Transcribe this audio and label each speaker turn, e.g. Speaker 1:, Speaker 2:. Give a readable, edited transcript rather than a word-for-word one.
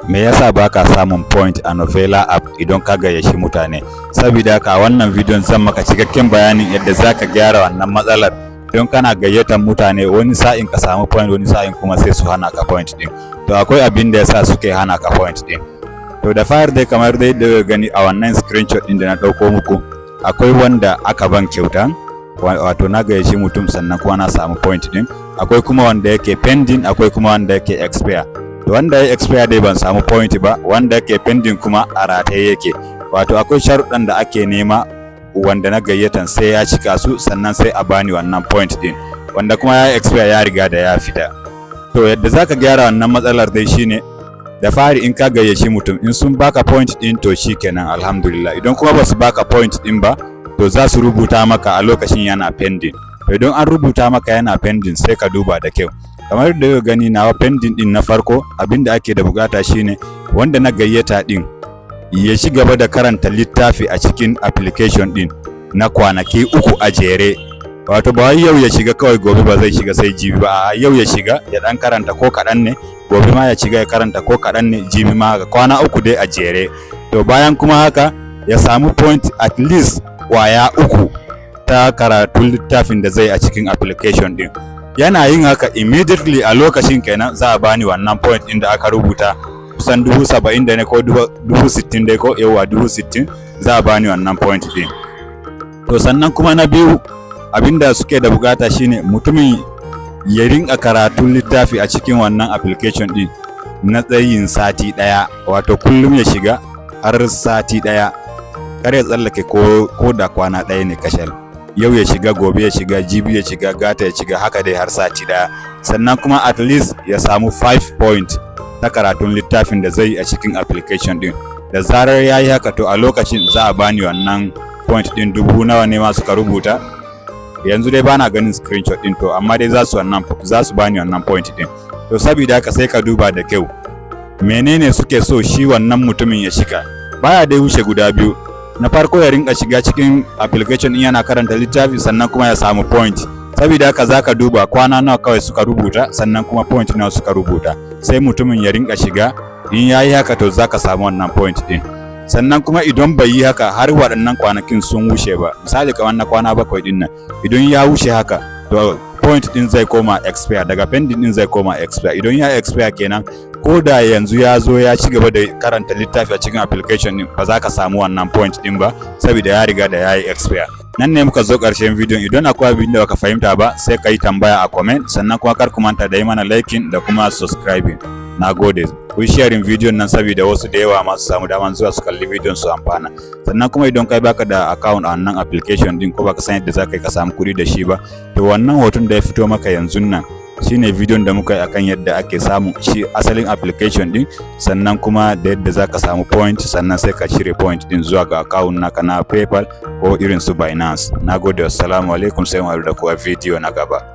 Speaker 1: Me yasa baka samun point a Novella app idan ka gayyaci mutane? Saboda haka a wannan bidiyon zan maka cikakken bayanin yadda zaka gyara wannan matsalar. Don kana gayyatar mutane, wani sa'in ka samu point, wani sa'in kuma sai su hana ka point din. To akwai abin da yasa suke hana ka point din. To da fari dai, kamar dai da gani a wannan screenshot din da na ɗauko muku, akwai wanda aka ban kyauta, wato na gayyaci mutum sannan kuma na samu point din. Akwai kuma wanda yake pending, akwai kuma wanda yake expire. To wanda ya expire dai ban samu point ba, wanda yake pending kuma a rataye yake. Wato akwai sharuɗan da ake nema wanda na gayyatan sai ya cika su, sannan sai a bani wannan point din. Wanda kuma ya expire ya riga da ya fita. To yadda zaka gyara wannan matsalar dai shine, da fari in ka gayyaci mutum, in sun baka point din, to shikenan, alhamdulillah. Idan kuma ba su baka point din ba, to za su rubuta maka a lokacin yana pending. To idan an rubuta maka yana pending, sai ka duba da kyau. Kamar da yau gani nawa pending din, na farko abinda ake da bukata shine wanda na gayyata din ya ci gaba da karanta littafi a cikin application din na kwanaki 3 a jere. Wato ba wai yau ya shiga kawai, gobe ba zai shiga sai jibi ba. A yau ya shiga ya dan karanta ko kaɗan ne, gobe ma ya shiga ya karanta ko kaɗan ne, jibi ma haka, kwana 3 dai a jere. To bayan kuma haka, ya samu point at least kwaya uku ta karatun littafin da zai a cikin application din. Yana yin haka, immediately a lokacin kenan za a bani wannan point din da aka rubuta, kusan 70,000 da ne ko 60,000 dai ko yawa 60,000, za a bani wannan point din. To sannan kuma na biyu, abinda suke da bukata shine mutumin ya rinka karatun littafi a cikin wannan application din na tsayin sati ɗaya, wato kullum ya shiga har sati ɗaya, kar ya tsallake ko da kwana ɗaya ne kashal. Yau ya shiga, gobe ya shiga, jibi ya shiga, gata ya shiga, haka dai har sati ɗaya. Sannan kuma at least ya samu 5 point ta karatun littafin da zai yi a cikin application din. Da zarar ya yi haka, to a lokacin za a bani wannan point din. Dubu nawa ne ma suka rubuta? Yanzu dai bana ganin screenshot din. To amma dai za su bani wannan point din. To saboda haka sai ka duba da kyau menene suke so shi wannan mutumin ya shiga. Baya dai wuce guda biyu. Na farko, ya rinka shiga cikin application din yana karanta littafi, sannan kuma ya samu point. Saboda haka zaka duba kwana nawa kawai suka rubuta, sannan kuma point nawa suka rubuta, sai mutumin ya rinka shiga. In yayi haka, to zaka samu wannan point din. Sannan kuma idan bai yi haka har waɗannan kwanakin sun wuce ba, misali kamar na kwana 7 din nan, idan ya wuce haka, to point din zai koma expire, daga pending din zai koma expire. Idan ya expire kenan, ko da yanzu ya zo ya ci gaba da karanta littafi a cikin application din, ba za ka samu wannan point din ba, saboda ya riga da ya yi expire. Nan ne muka zo ƙarshen bidiyon. Idan akwai abin da baka fahimta ba, sai ka yi tambaya a comment. Sannan kuma kar ku manta da yi mana liking da kuma subscribing. Na gode. Ku yi sharing bidiyon nan saboda wasu da yawa masu samu daman zuwa su kalli bidiyon su amfana. Sannan kuma idan kai baka da account a wannan application din, ko baka san yadda za ka yi ka samu kuɗi da shi ba, to wannan hoton da ya fito maka yanzu nan shine bidiyon da muka yi akan yadda ake samu shi asalin application din, sannan kuma da yadda za ka samu point, sannan sai ka cire point din zuwa ga account naka na PayPal ko irin su Binance. Na gode, assalamu alaikum, sai mu haɗu da ku a bidiyo na gaba.